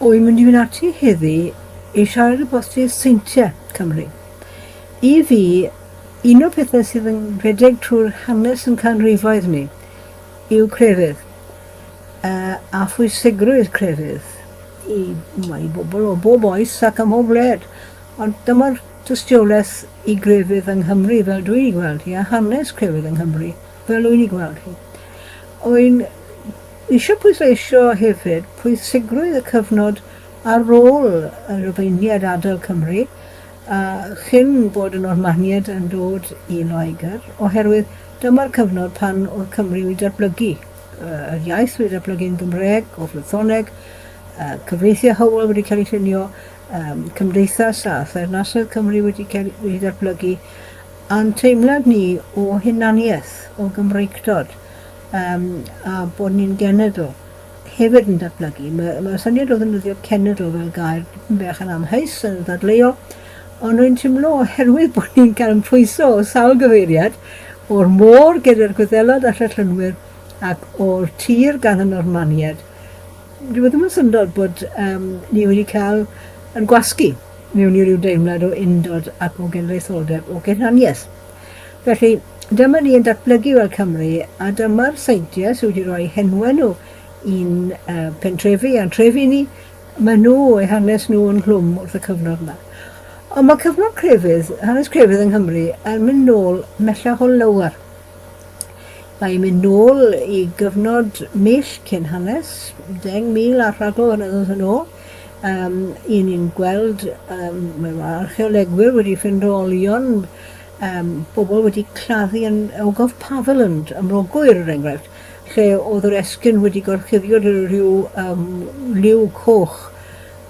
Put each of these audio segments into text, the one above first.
Wy'n mynd i fynd ati heddi i siarad y bosib seintiau Cymru. I fi, un o'r pethau sydd yn rhedeg trwy'r hanes yn canrifoedd ni yw crefydd, a phwysigrwydd crefydd i, wel, i bobl o bob oes ac ym mhob wled. Ond dyma'r tystiolaeth i grefydd yng Nghymru fel dwi'n ei gweld hi, a hanes crefydd yng Nghymru fel wy'n ei gweld hi. Wy'n Eisiau pwysleisio hefyd pwysigrwydd y cyfnod ar ôl y Rhufeiniaid adael Cymru a chyn bod y Normaniaid yn dod i Loegr, oherwydd dyma'r cyfnod pan oedd Cymru wedi datblygu, yr iaith wedi datblygu yn Gymreg o Frythoneg, cyfreithiau Hywel wedi cael eu llunio, cymdeithas a theyrnasoedd Cymru wedi cael wedi datblygu, a'n teimlad ni o hunaniaeth, o Gymreictod. yym a bod ni'n genedl hefyd yn datblygu. Mae, mae'r syniad o ddefnyddio cenedl fel gair dipyn bach yn amheus, yn ddadleuol, ond rwy'n teimlo oherwydd bod ni'n cael yn pwyso o sawl gyfeiriad, o'r môr gyda'r Gwyddelod a Llychlynwyr ac o'r tir gan y Normaniaid, dyw e ddim yn syndod bod um, ni wedi cael yn gwasgu mewn i ryw deimlad o undod ac o genedlaetholdeb, o gynhaniaeth. Felly, dyma ni yn datblygu fel Cymru, a dyma'r seintiau sydd wedi rhoi henwau nhw i'n uh, pentrefi a'n trefi ni. Mae nhw, eu hanes nhw yn nghlwm wrth y cyfnod yma. Ond mae cyfnod crefydd, hanes crefydd yng Nghymru, yn mynd nôl mellach o lawer. Mae'n mynd nôl i gyfnod mill cyn hanes, 10,000 a rhagor o flynyddoedd yn ôl. Um, I ni'n gweld, um, mae archeolegwyr wedi ffindo olion um, bobl wedi claddu yn Ogof Paviland ym Mro Gŵyr, er enghraifft, lle oedd yr esgyrn wedi gorchuddio drwy rhyw um, liw coch.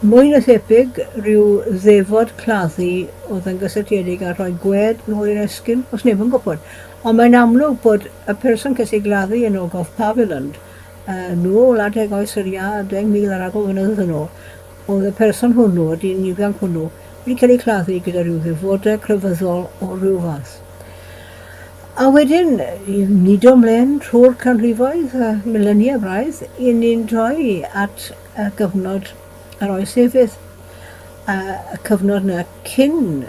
Mwy na thebyg, rhyw ddefod claddu oedd yn gysylltiedig â rhoi gwed nôl i'r esgyrn, os neb yn gwybod. Ond mae'n amlwg bod y person ces ei gladdu yn Ogof Paviland, uh, nôl adeg oes yr iâ, 10,000 ar agor flynyddoedd yn ôl, oedd y person hwnnw, y dyn ifanc hwnnw, wedi cael ei claddu gyda rhyw ddefodau crefyddol o ryw fath. A wedyn, i mudo ymlaen trwy'r canrifoedd, y milenia braidd, i ni'n troi at y gyfnod yr oes efydd. A y cyfnod yna cyn,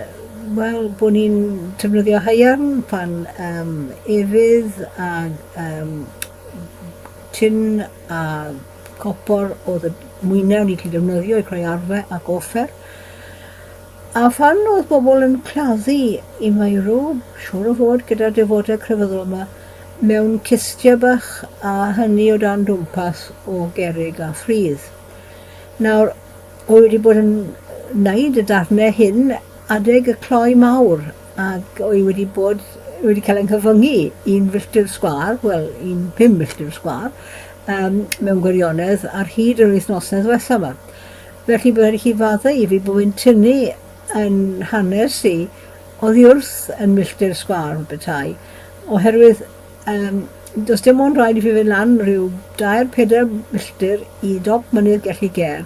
wel, bod ni'n defnyddio haearn pan um, efydd a um, tin a copor oedd y mwynau o'n i'n gallu defnyddio i creu arfau ac offer. A phan oedd bobl yn claddu i meirw, siŵr o fod gyda'r defodau crefyddol yma, mewn cistiau bach a hynny o dan dwmpath o gerrig a phridd. Nawr, oedd wedi bod yn wneud y darnau hyn adeg y cloi mawr ac oedd wedi bod wedi cael ei nghyfyngu un filltir sgwâr, wel, un 5 milltir sgwâr, um, mewn gwirionedd ar hyd yr wythnosau ddiwetha yma. Felly bydd rhaid i chi faddau i fi bod fi'n tynnu yn hanes i oddi wrth yn milltir sgwâr petai, oherwydd um, does dim ond rhaid i fi fynd lan rhyw 3-4 milltir i dop mynydd Gelli Ger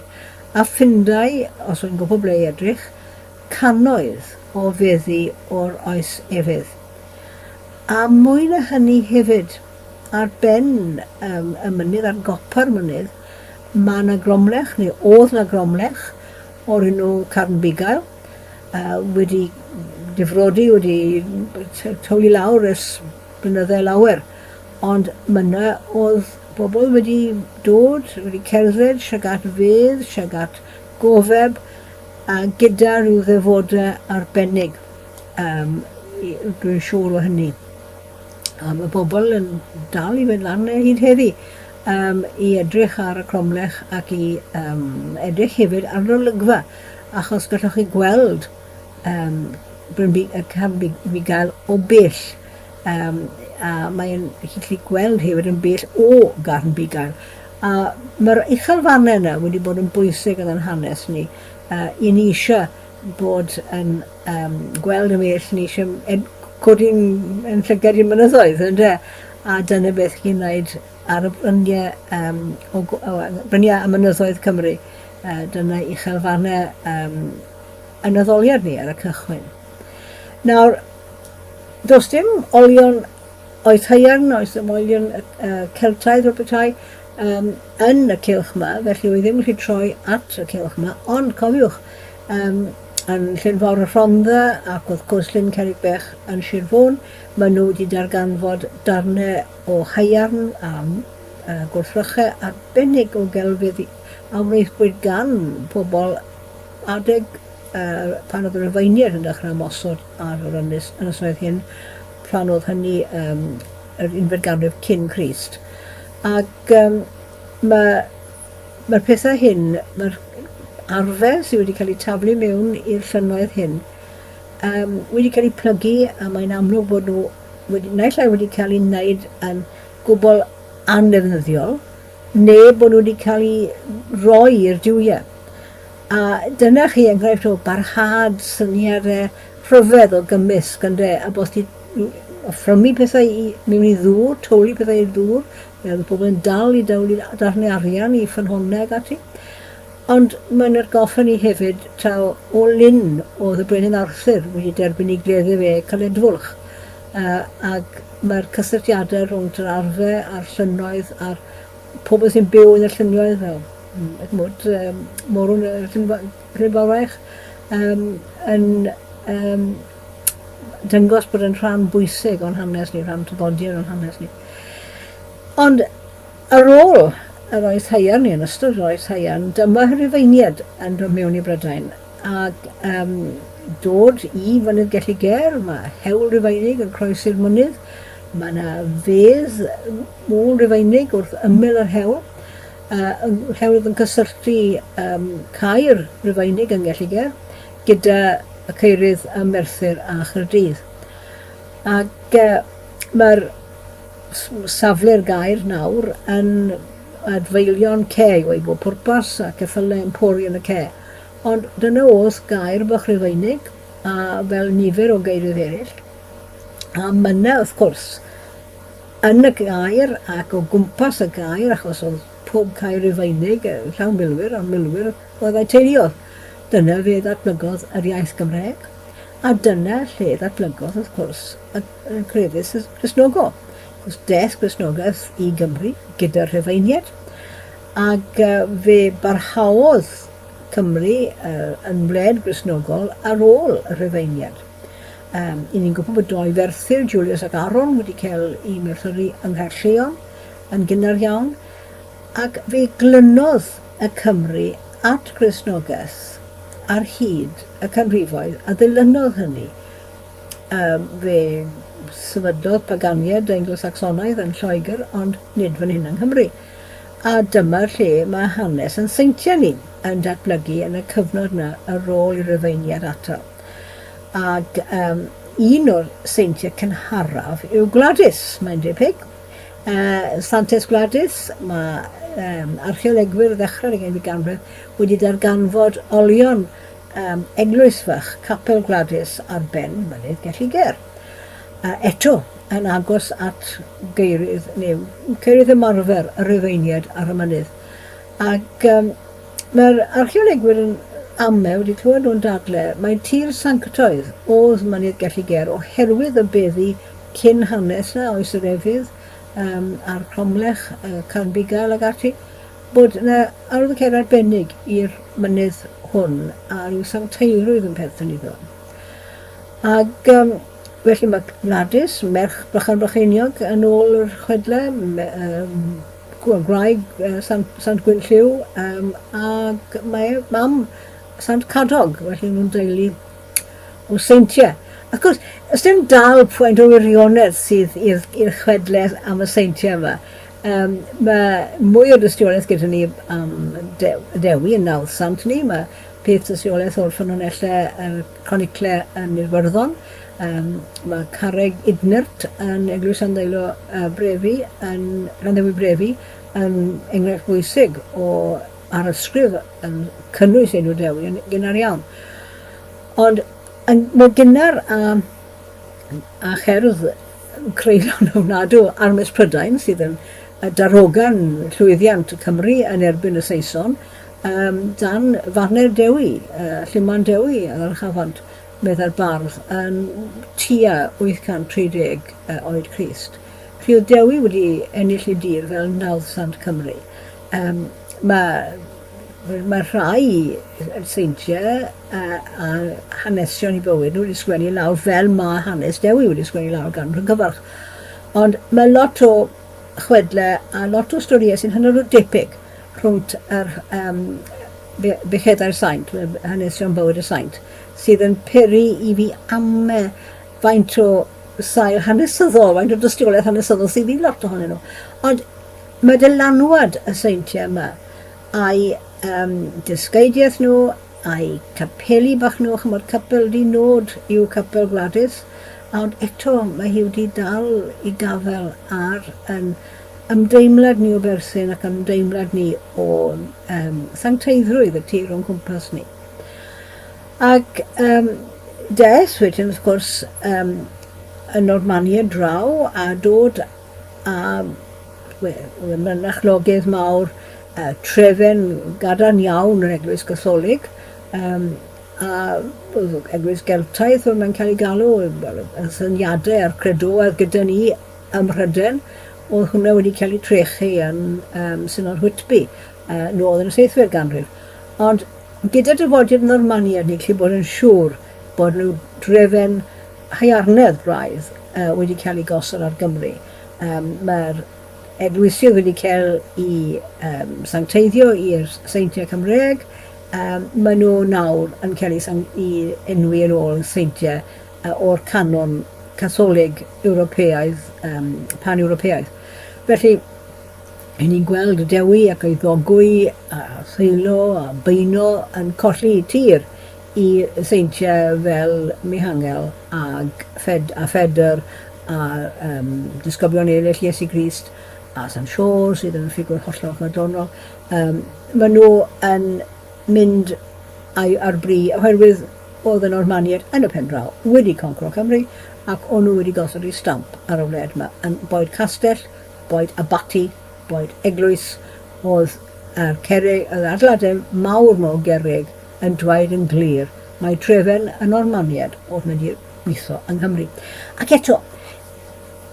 a ffindau, os wy'n gwybod ble i edrych, cannoedd o feddi o'r oes efydd. A mwy na hynny hefyd, ar ben um, y mynydd, ar gopa'r mynydd, mae yna gromlech, neu oedd yna gromlech, o'r enw Carn Bugail, uh, wedi difrodi, wedi tywlu lawr ers blynydde lawer. Ond mae yna oedd bobl wedi dod, wedi cerdded siag at fedd, siag at gofeb, a gyda rhyw ddefodau arbennig. Um, dwi'n siŵr o hynny. A mae bobl yn dal i fynd lan e hyd heddi um, i edrych ar y cromlech ac i um, edrych hefyd ar yr olygfa, achos gallwch chi gweld um, Bryn y Cam Bugail o bell. Um, a mae'n chi'n gallu gweld hefyd yn bell o Garn Bugail. A mae'r uchelfannau yna wedi bod yn bwysig yn ein hanes ni. Uh, I ni eisiau bod yn um, gweld yn well, ni eisiau ed, codi'n yn llygad i'r mynyddoedd, ynde? A dyna beth chi'n wneud ar y bryniau, um, o, o, bryniau a mynyddoedd Cymru. Uh, dyna uchelfannau um, yn addoliad ni ar y cychwyn. Nawr, does dim olion oes haearn, oes dim olion uh, Celtaidd o bethau. um, yn y cylch yma, felly wy ddim yn gallu troi at y cylch yma, ond cofiwch, um, yn Llyn Fawr y Rhondda ac wrth gwrs Llyn Cerrig Bech yn Sir Fôn, maen nhw wedi darganfod darnau o haearn a uh, gwrthrychau arbennig o gelfydd a wnaethpwyd gan pobl adeg uh, pan oedd y Rufeiniaid yn dechrau ymosod ar yr ynys, ynysoedd hyn, pan oedd hynny um, yr unfed ganrif cyn Crist. Ac um, mae'r mae pethau hyn, mae'r arfer sydd wedi cael eu taflu mewn i'r llynnoedd hyn, um, wedi cael eu plygu a mae'n amlwg bod nhw wedi, naill ai wedi cael eu wneud yn gwbl annefnyddiol, neu bod nhw wedi cael eu rhoi i'r duwiau. A dyna chi enghraifft o barhad syniadau rhyfedd o gymysg, ynde, a bod ti offrymu pethau i, mewn i ddŵr, towlu pethau i'r dŵr, fel oedd pobl yn dal i dawlu darnau arian i ffynhonnau ac ati. Ond mae'n atgoffa ni hefyd taw o Lyn oedd y Brenin Arthur wedi derbyn ei gleddyf e Caledfwlch, uh, ac mae'r cysylltiadau rhwng yr arfau a'r llynnoedd a'r pobl sy'n byw yn y llynnoedd fel ch'mod, um, Morwn y Llyn Fawraich, um, yn um, dangos bod yn rhan bwysig o'n hanes ni, rhan traddodiad o'n hanes ni. Ond ar ôl yr oes haearn, neu yn ystod yr oes haearn, dyma Rhufeiniaid yn dod mewn i Brydain ac um, dod i Fynydd Gelli Ger, mae hewl Rufeinig yn croesi'r mynydd, mae yna fedd môl Rufeinig wrth ymyl yr hewl, uh, hewl oedd yn cysylltu um, caer Rufeinig yng Ngelliger gyda y ceyrydd ym Merthyr a Chaerdydd. Ac uh, mae'r safle'r gaer nawr yn adfeilion ce i bob pwrpas a ceffylau yn pori yn y ce. Ond dyna oedd gaer bach Rufeinig, a fel nifer o geirydd eraill. A myna, wrth gwrs, yn y gaer ac o gwmpas y gaer, achos oedd pob caer Rufeinig llawn milwyr, ond milwyr oedd eu teuluoedd. Dyna fe ddatblygodd yr iaith Gymraeg, a dyna lle ddatblygodd, wrth gwrs, y, y crefydd Gristnogol. Wrth daeth Gristnogaeth i Gymru gyda'r Rhufeiniaid, ac fe barhaodd Cymru yn wled Gristnogol ar ôl y Rhufeiniaid. Um, I ni'n gwybod bod doi ferthyr, Julius ac Aaron, wedi cael eu merthyru yng Nghaerlleon yn gynnar iawn, ac fe glynodd y Cymry at Gristnogaeth ar hyd y canrifoedd a ddilynodd hynny. Um, fe sefydlodd paganiaid Eingl-Sacsonaidd yn Lloegr, ond nid fan hyn yng Nghymru. A dyma lle mae hanes yn seintiau ni yn datblygu yn y cyfnod yna ar ôl i Rufeiniaid atal. Ac um, un o'r seintiau cynharaf yw Gwladys, mae'n debyg. Uh, Santes Gwladys, mae um, archeolegwyr ddechrau'r ugeinfed ganrif wedi darganfod olion um, eglwys fach, Capel Gwladys ar ben mynydd Gelliger. Uh, eto, yn agos at geirydd, neu ceirydd ymarfer y Rhufeiniaid ar y mynydd. Ac um, Mae'r archeolegwyr yn ame wedi clywed nhw'n dadle mai tir sanctaidd oedd Mynydd Gelli-ger oherwydd y beddi cyn hanes 'na, Oes yr Efydd, um, a'r Cromlech, y Carn Bugail ac ati, bod yna arwyddocâd arbennig i'r mynydd hwn a rhyw sancteirwydd yn perthyn iddo. Ac um, felly mae Gladys, merch Brychan Brycheiniog, yn ôl yr chwedlau, um, gwraig Sant, Sant Gwynllyw, um, ac mae mam Sant Cadog, felly nhw'n deulu o seintiau. Wrth gwrs, ys dim dal pwynt o wirionedd sydd i'r chwedlau am y seintiau yma. Um, mae mwy o dystiolaeth gyda ni am Dewi yn nawdd sant ni. Mae peth tystiolaeth o'r ffynonellau y cronicle yn Iwerddon. Um, mae carreg Idnert yn Eglwys Llandeilo uh, Brefi, yn Llanddewi Brefi, yn enghraifft bwysig o arysgrif yn cynnwys enw Dewi yn gynnar iawn. Ond yn, mor gynnar a, a cherdd creulon ofnadw Armes Prydain sydd yn darogan llwyddiant Cymru yn erbyn y Saeson, um, dan faner Dewi, uh, Lluman Dewi ar Chafant, meddai'r bardd, yn tua 830 oed Crist. Felly oedd Dewi wedi ennill ei dir fel nawddsant Cymru. Um, mae, mae rhai seintiau a, a hanesion i bywyd nhw wedi sgwennu lawr fel mae hanes Dewi wedi sgwennu lawr gan Rhygyfarch. Ond mae lot o chwedle a lot o storïau sy'n hynod o debyg rhwng yr um, Bucheddau'r Saint, hanesion bywyd y saint, sydd yn peri i fi ame faint o sail hanesyddol, faint o dystiolaeth hanesyddol sydd i lot ohonyn nhw. Ond mae dylanwad y seintiau yma, a'i um, dysgeidiaeth nhw, a'i capeli bach nhw, chymod, capel di nod yw capel Gwladys, ond eto mae hi wedi dal i gafael ar yn ymdeimlad ni o berthyn ac ymdeimlad ni o um, sancteiddrwydd y tir o'n cwmpas ni. Ac um, des wedyn, wrth gwrs, um, y Normaniaid draw a dod a wel, y mynachlogydd mawr, uh, trefen gadarn iawn yr Eglwys Gatholig, um, a Eglwys Geltaidd, fel mae'n cael ei galw, well, y syniadau a'r credoau gyda ni ym Mhryden, oedd hwnna wedi cael ei trechu yn um, Synod Whitby uh, nôl yn y seithfed ganrif. Ond Gyda dyfodiad Normaniaid ni'n gallu bod yn siŵr bod nhw drefen haearnedd braidd wedi cael ei gosod ar Gymru. Um, Mae'r eglwysydd wedi cael eu um, sancteiddio i'r seintiau Cymreig. Um, maen nhw nawr yn cael eu, i enwi yn ôl seintiau uh, o'r canon Catholig Ewropeaidd, um, pan-Ewropeaidd. Felly, Ry'n ni'n gweld Dewi ac ei ddogwy a Theilo a Beuno yn colli tir i seintiau fel Mihangel ag Fed a Phedr a um, disgyblion eraill Iesu Grist a San Siôr sydd yn ffigwr hollol chwedlonol. Um, maen nhw yn mynd ar bri oherwydd oedd y Normaniaid yn y pen draw wedi concro Cymru ac o'n nhw wedi gosod eu stamp ar y wled yma yn boed castell boed abaty, boed eglwys, oedd yr cerrig, yr adeiladau mawr 'ma o gerrig yn dweud yn glir mai trefen y Normaniaid oedd mynd i weithio yng Nghymru. Ac eto,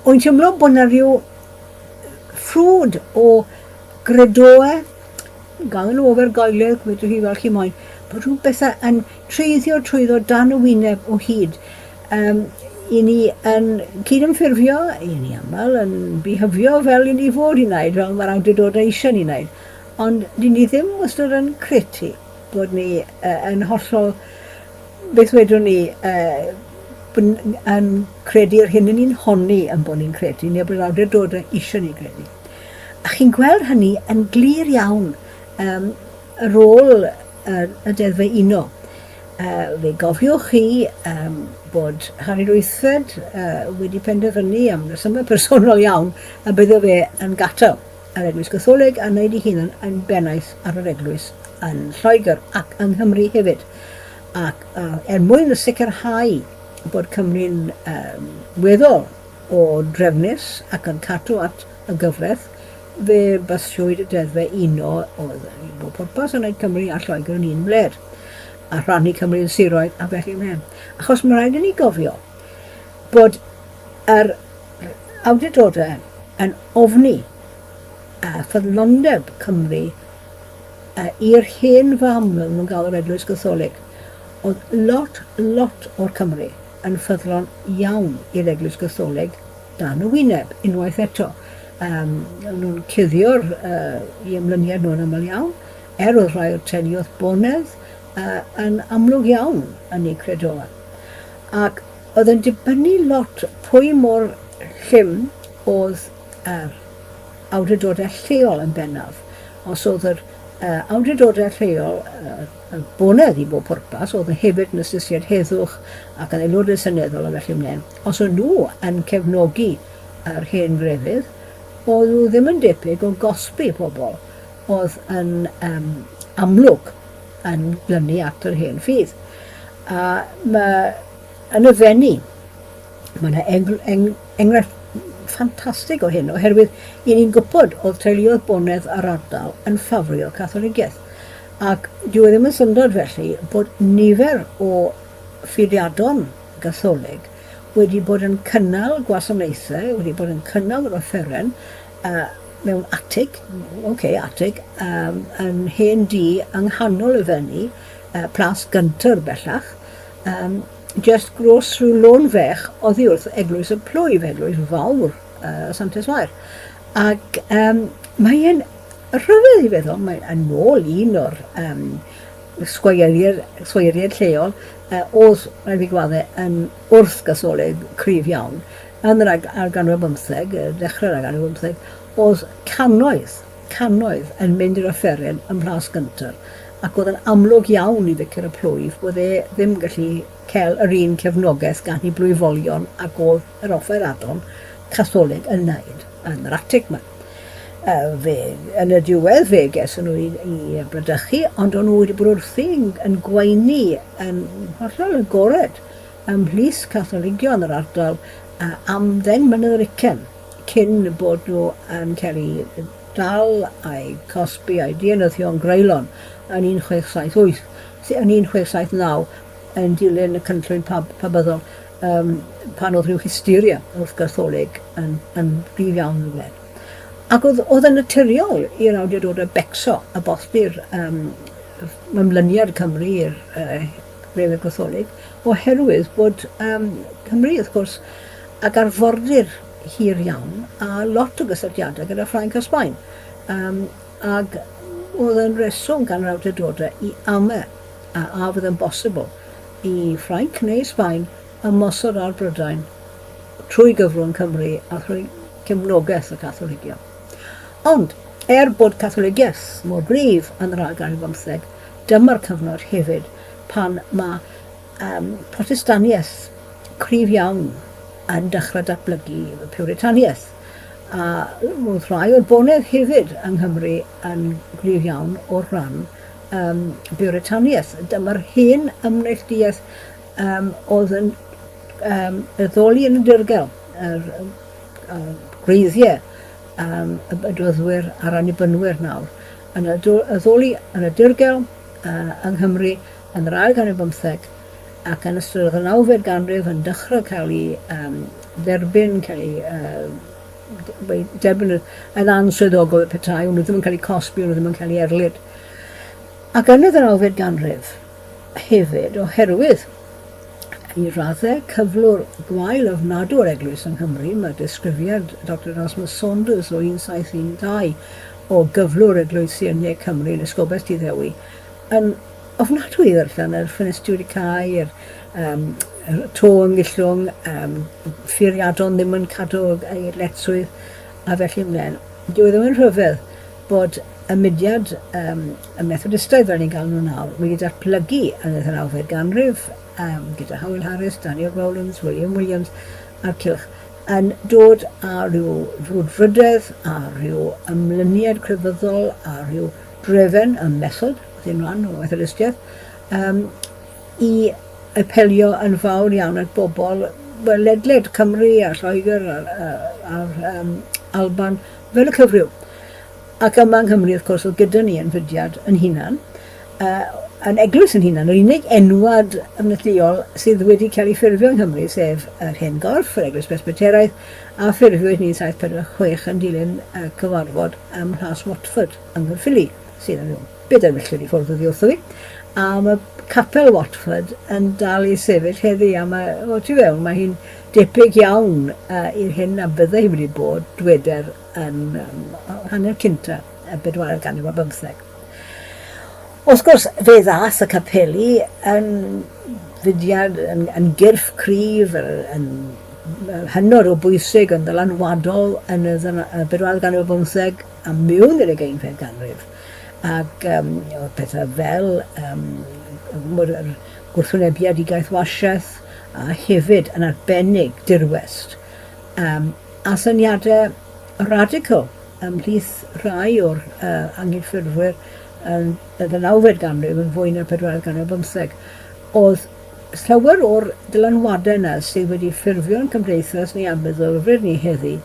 o'n teimlo bod 'na rhyw ffrwd o gredoau, gael nhw ofergoeledd, gwedwch chi fel chi moyn, bod rhyw bethau yn treiddio trwyddo dan y wyneb o hyd. Um, i ni yn cydymffurfio, i ni aml yn bihyfio fel i ni fod i wneud, fel mae'r awdurdodau eisiau ni wneud. Ond dyn ni ddim wastad yn credu bod ni uh, yn hollol, beth wedwn ni, uh, yn credu'r hyn yn ni'n honni yn bod ni'n credu, neu bod yr awdurdodau eisiau ni credu. A chi'n gweld hynny yn glir iawn um, ar ôl uh, y deddfau uno. Fe gofiwch chi bod Harri'r Wythfed wedi penderfynu am resymau personol iawn y bydde fe yn gadael yr Eglwys Gatholig a wneud ei hunan yn bennaeth ar yr Eglwys yn Lloegr ac yng Nghymru hefyd. Ac er mwyn sicrhau bod Cymru'n weddol o drefnus ac yn cadw at y gyfraith, Fe basiwyd y deddfau uno oedd i bob pwrpas yn wneud Cymru a Lloegr yn un wlad, a rhannu Cymru yn siroedd a felly ymlaen. Achos mae rhaid i ni gofio bod yr awdurdodau yn ofni a ffyddlondeb Cymru i'r hen fam, fel nhw'n galw'r Eglwys Gatholig. Oedd lot, lot o'r Cymry yn ffyddlon iawn i'r Eglwys Gatholig dan y wyneb, unwaith eto. Yym, o'n nhw'n cuddio'r uh, i ymlyniad nhw'n aml iawn, er oedd rhai o'r teuluoedd bonedd uh, yn amlwg iawn yn eu credoau. Ac oedd yn dibynnu lot pwy mor llym oedd yr awdurdodau lleol yn bennaf. Os oedd yr uh, awdurdodau lleol, uh, y bonedd i bob pwrpas, oedd yn hefyd yn ystyried heddwch ac yn aelodau seneddol a felly ymlaen, os o'n nhw yn cefnogi yr hen grefydd, oedd nhw ddim yn debyg o gosbi pobl oedd yn um, amlwg yn glynu at yr hen ffydd. A mae yn y Fenni, mae yna enghraifft ffantastig o hyn, oherwydd i ni'n gwybod oedd teuluoedd bonedd yr ardal yn ffafrio Catholigiaeth. Ac dyw e ddim yn syndod felly bod nifer o ffyliadon Gatholig wedi bod yn cynnal gwasanaethau, wedi bod yn cynnal yr offeren uh, mewn atig, oce, okay, atig, um, yn hen dŷ yng nghanol y Fenni, uh, Plas Gunter bellach, um, just gros rhyw lôn fech oddi wrth eglwys y plwyf, eglwys fawr uh, Santes Fair. Ac um, mae'n rhyfedd i feddwl, mae'n yn ôl un o'r um, sgweieriaid, sgweieriaid lleol, uh, oedd, rhaid fi gwadde, yn wrth-Gatholig cryf iawn. Yn yr ail ganrif bymtheg, dechrau'r ail ganrif bymtheg, oedd cannoedd, cannoedd yn mynd i'r offeren ym Mhlas Gunter, ac oedd yn amlwg iawn i ficer y plwyf bod e ddim yn gallu cael yr un cefnogaeth gan ei blwyfolion ag oedd yr offeradon Catholig yn wneud yn yr atig 'ma. Fe, yn y diwedd fe geson nhw i, i bradychu, ond o'n nhw wedi bod wrthi yn, yn gweini yn hollol agored ymhlith Catholigion yr ardal uh, am ddeng mlynedd ar ugain cyn bod nhw yn cael eu dal a'u cosbi a'u dienyddio yn greulon yn 1678, yn 1679 yn dilyn y cynllwyn pab, pabyddol um, pan oedd rhyw hysteria wrth Gatholig yn, yn gryf iawn yn y wlad. Ac oedd, oedd yn naturiol i'r awdurdodau becso a bosib'r um, ymlyniad Cymru i'r uh, grefydd Gatholig, oherwydd bod um, Cymru, wrth gwrs, ag arfordir hir iawn a lot o gysylltiadau gyda Ffrainc a Sbaen. Um, ac oedd yn reswm gan yr awdurdodau i ame a, a fydd yn bosibl i Ffrainc neu Sbaen ymosod ar Brydain trwy gyfrwng Cymru a thrwy cefnogaeth y Catholigion. Ond, er bod Catholigiaeth mor gryf yn yr ail ganrif bymtheg, dyma'r cyfnod hefyd pan mae um, Protestaniaeth cryf iawn yn dechrau datblygu Piwritaniaeth. A roedd rhai o'r bonedd hefyd yng Nghymru yn gryf iawn o ran um, Biwritaniaeth. Dyma'r hen ymneilltuaeth um, oedd yn um, addoli yn y dirgel, yr uh, gwreiddiau um, y bedyddwyr a'r annibynwyr nawr, yn addoli yn y dirgel uh, yng Nghymru yn yr ail ganrif bymtheg ac yn ystod y ddeunawfed ganrif yn dechrau cael ei um, dderbyn, cael ei uh, derbyn yn answyddogol y petai, ond nhw ddim yn cael eu cosbi, ond nhw ddim yn cael eu erlid. Ac yn y ddeunawfed ganrif hefyd, oherwydd i raddau cyflwr gwael ofnadw yr eglwys yng Nghymru, mae disgrifiad Doctor Erasmus Saunders o 1712 o gyflwr eglwysi yn ne Cymru yn Esgobaeth Tŷ Ddewi yn ofnadwy i ddarllen, yr ffenestri wedi cau, yr, um, yr to yn gillwng, um, ffuriadon ddim yn cadw ei letswydd, a felly ymlaen. Dyw e ddim yn rhyfedd bod y mudiad um, y Methodistaidd, fel ni'n galw nhw nawr, wedi datblygu yn y ddeunawfed ganrif, um, gyda Howell Harris, Daniel Rowlands, William Williams a'r cylch, yn dod â rhyw frwdfrydedd, a rhyw ymlyniad crefyddol, a rhyw drefen, y method, sy'n rhan o Methodistiaeth, um, i apelio yn fawr iawn at bobl well, ledled Cymru a Lloegr a'r, a'r um, Alban fel y cyfryw. Ac yma yng Nghymru, wrth gwrs, oedd gyda ni yn fudiad yn hunan, uh, yn eglwys yn hunan, yr unig enwad ymneilltuol sydd wedi cael ei ffurfio yng Nghymru, sef yr Hen Gorff, yr Eglwys Presbyteraidd, a ffurfiwyd yn 1746 yn dilyn uh, cyfarfod ym Mhlas Watford yng Nghaerffili, sydd yn rhyw bedair milltir i ffwrdd oddi wrtho fi. A mae capel Watford yn dal i sefyll heddi, a mae, o tu fewn, mae hi'n debyg iawn uh, i'r hyn a byddai hi wedi bod, dweder, yn um, hanner cynta y bedwaredd ganrif ar bymtheg. Wrth gwrs, fe ddath y capeli yn fudiad, yn, yn gyrff cryf, yn, yn hynod o bwysig, yn ddylanwadol yn y, y bedwaredd ganrif ar bymtheg a mewn i'r ugeinfed ganrif. Ac um, pethau fel um, yr gwrthwynebiad i gaethwasiaeth a hefyd yn arbennig dirwest. Um, a syniadau radical ymhlith rhai o'r uh, anghydffurfwyr yn y ddeunawfed ganrif yn fwy na'r pedwaredd ganrif ar bymtheg. Oedd llawer o'r dylanwadau yna sydd wedi ffurfio'n cymdeithas ni a'n meddylfryd ni heddi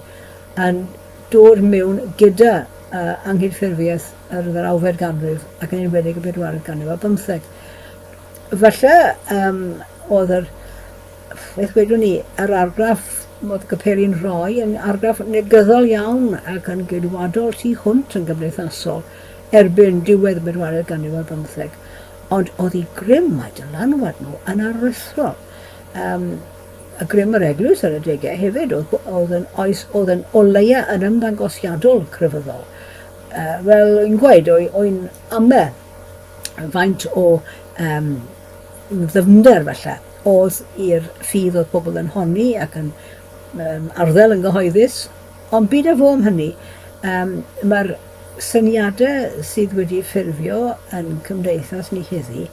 yn dod mewn gyda uh, anghydffurfiaeth yr ddeunawfed ganrif ac yn enwedig y bedwaredd ganrif ar bymtheg. Falle um, oedd yr beth wedwn ni, yr argraff oedd capeli'n rhoi yn argraff negyddol iawn ac yn geidwadol tu hwnt yn gymdeithasol erbyn diwedd y bedwaredd ganrif ar bymtheg. Ond oedd eu grym a'u dylanwad nhw yn aruthrol. Um, a grym yr eglwys ar adegau hefyd, oedd, oedd yn oes, oedd yn o leia yn ymddangosiadol crefyddol. Uh, fel yn gweud, o'n ame faint o um, ddyfnder falle oedd i'r ffydd oedd pobl yn honni ac yn um, arddel yn gyhoeddus, ond byd a fo am hynny, um, mae'r syniadau sydd wedi ffurfio yn cymdeithas ni heddi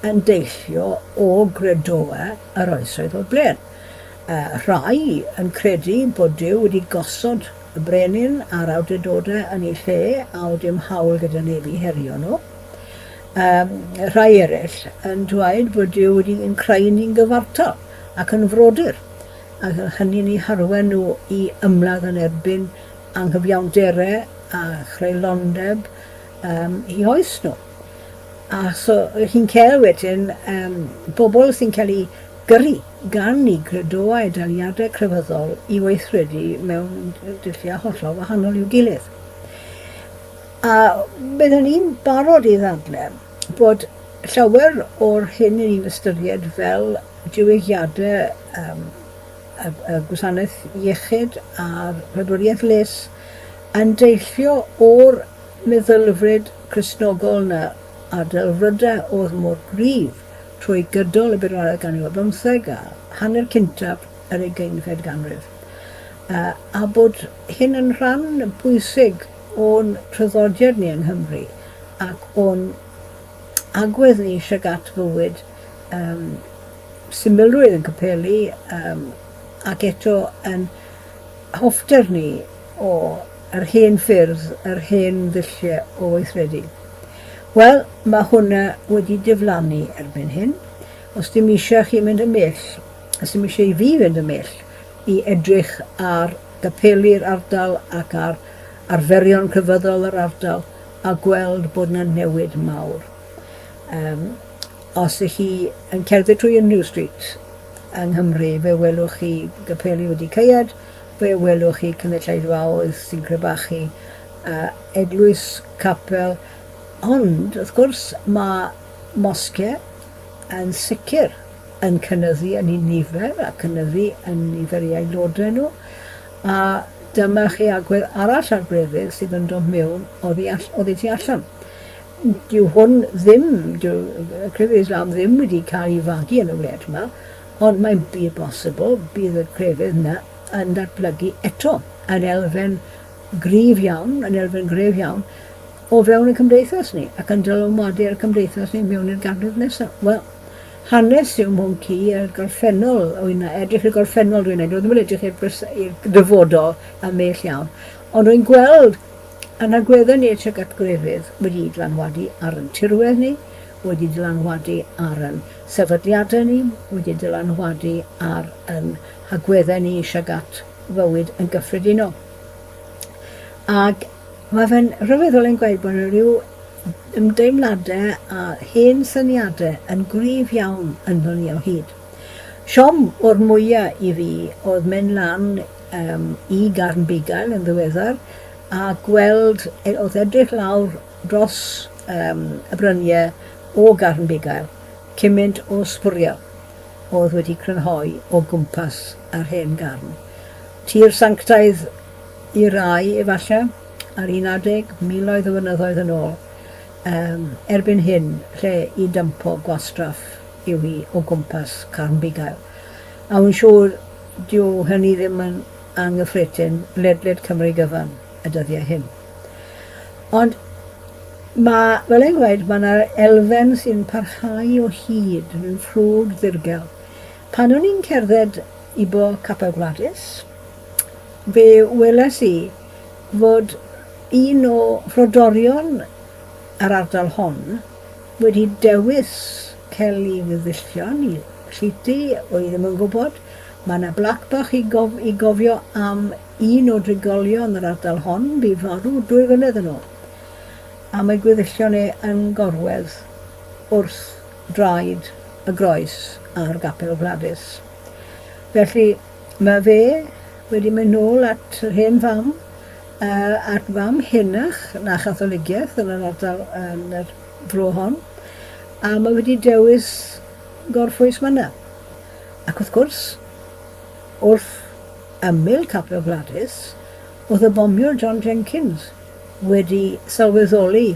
yn deillio o gredoau yr oesoedd o'r blaen. Uh, rhai yn credu bod Duw wedi gosod y brenin a'r awdurdodau yn eu lle a oedd dim hawl gyda neb i herio nhw. Um, rhai eraill yn dweud bod Duw wedi ein creu ni'n gyfartal ac yn frodyr, ac hynny'n eu harwain nhw i ymladd yn erbyn anghyfiawnderau a chreulondeb um, i oes nhw. A so chi'n cael wedyn um, bobl sy'n cael eu gyrru gan eu credoau a daliadau crefyddol i weithredu mewn dulliau hollol wahanol i'w gilydd. A byddwn i'n barod i ddadle bod llawer o'r hyn i ni'n ystyried fel diwygiadau um, y, y gwasanaeth iechyd a'r wladwriaeth les yn deillio o'r meddylfryd Cristnogol 'na a delfrydau oedd mor gryf trwy gydol y bedwaredd ganrif ar bymtheg a hanner cyntaf yr ugeinfed ganrif, a bod hyn yn rhan bwysig o'n traddodiad ni yng Nghymru ac o'n agwedd ni tuag at fywyd, um, symlrwydd yn capeli um, ac eto yn hoffter ni o yr hen ffyrdd, yr hen ddulliau o weithredu. Wel, mae hwnna wedi diflannu erbyn hyn. Os dim eisiau chi mynd ymhell, os dim eisiau i fi fynd ymhell i edrych ar gapeli'r ardal ac ar arferion crefyddol yr ardal a gweld bod yna newid mawr. Um, os ych chi yn cerdded trwy unrhyw street yng Nghymru, fe welwch chi gapeli wedi caead, Fe welwch chi cynulleidfaoedd sy'n crebachu, eglwys, capel, ond wrth gwrs mae mosgiau yn sicr yn cynyddu yn eu nifer a cynyddu yn nifer eu aelodau nhw, a dyma chi agwedd arall ar grefydd sydd yn dod mewn oddi, all, oddi tu allan. Dyw hwn ddim, dyw crefydd Islam ddim wedi cael ei fagu yn y wlad yma, Ond mae'n bur bosibl bydd y crefydd 'na yn datblygu eto, yn elfen gryf iawn, yn elfen gref iawn, o fewn y cymdeithas ni, ac yn dylanwadu ar y cymdeithas ni mewn i'r ganrif nesaf. Wel, hanes yw mhwnc i, a'r gorffennol, wy'n edrych i'r gorffennol dwi'n edrych, ddim yn edrych i'r dyfodol ymhell iawn, ond rwy'n gweld yn agweddau ni tuag at grefydd wedi dylanwadu ar yn tirwedd ni, wedi dylanwadu ar yn sefydliadau ni, wedi dylanwadu ar yn hagweddau ni tuag at fywyd yn gyffredinol. Ac mae fe'n rhyfeddol yn gweud bod yna rhyw ymdeimladau a hen syniadau yn gryf iawn ynddo ni o hyd. Siom o'r mwyaf i fi oedd mynd lan um, i Garn Bugail yn ddiweddar a gweld, e, oedd edrych lawr dros um, y bryniau o Garn Bugail, cymaint o sbwriel oedd wedi crynhoi o gwmpas yr hen garn. Tir sanctaidd i rai, efallai, ar un adeg, miloedd o flynyddoedd yn ôl, um, erbyn hyn, lle i dympo gwastraff yw hi o gwmpas Carn Bugail. A wy'n siŵr dyw hynny ddim yn anghyffredin ledled Cymru gyfan y dyddiau hyn. Ond mae, fel e'n gweud, mae yna elfen sy'n parhau o hyd, rhyw ffrwd ddirgel. Pan o'n i'n cerdded i bo Capel Gwladys, fe weles i fod un o frodorion yr ardal hon wedi dewis cael ei weddillion i llety, o'n i ddim yn gwybod. Mae yna blac bach i, gof i gofio am Un o drigolion yr ardal hon bu farw dwy flynedd yn ôl, a mae gweddillion e yn gorwedd wrth draed y groes ar Gapel Gwladys. Felly, mae fe wedi mynd nôl at yr hen fam, at fam henach na Chatholigiaeth yn yr ardal, yn yr fro hon, a mae wedi dewis gorffwys myna. Ac wrth gwrs, wrth ymyl Capel Gwladys, oedd y bomiwr John Jenkins wedi sylweddoli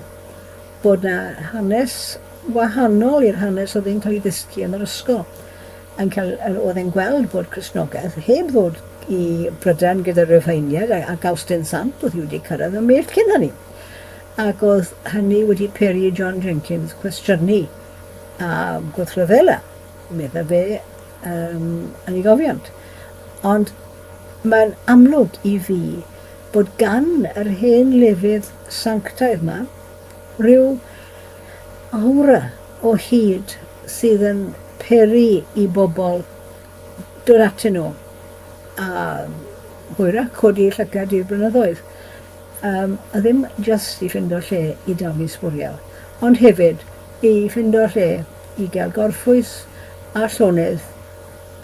bod 'na hanes wahanol i'r hanes oedd yn cael ei ddysgu yn yr ysgol. Yn cael, oedd e'n gweld bod Cristnogaeth heb ddod i Brydain gyda'r Rhufeiniaid ac Awstin Sant, oedd hi wedi cyrraedd yn bell cyn hynny. Ac oedd hynny wedi peri i John Jenkins cwestiynu a gwrthryfela, meddai fe um, yn ei gofiant. Ond mae'n amlwg i fi bod gan yr hen lefydd sanctaidd 'ma ryw aura o hyd sydd yn peri i bobl dod atyn nhw a hwyrach codi eu llygad i'r blynyddoedd. Yym, a ddim jyst i ffindo lle i daflu sbwriel, ond hefyd i ffindo lle i gael gorffwys a llonydd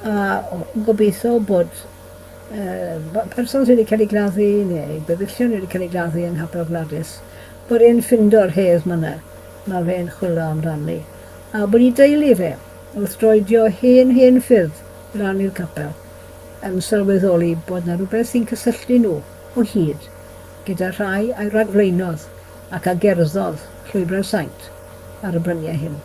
a gobeithio bod person sydd wedi cael ei gladdu neu gweddillion wedi cael ei gladdu yng Nghapel Gwladys, bod e'n ffindo'r hedd myna mae fe'n chwilio amdani, a bod ei deulu fe, wrth droedio hen, hen ffyrdd lan i'r capel, yn sylweddoli bod 'na rywbeth sy'n cysylltu nhw o hyd gyda rhai a'i ragflaenodd ac a gerddodd llwybrau'r saint ar y bryniau hyn.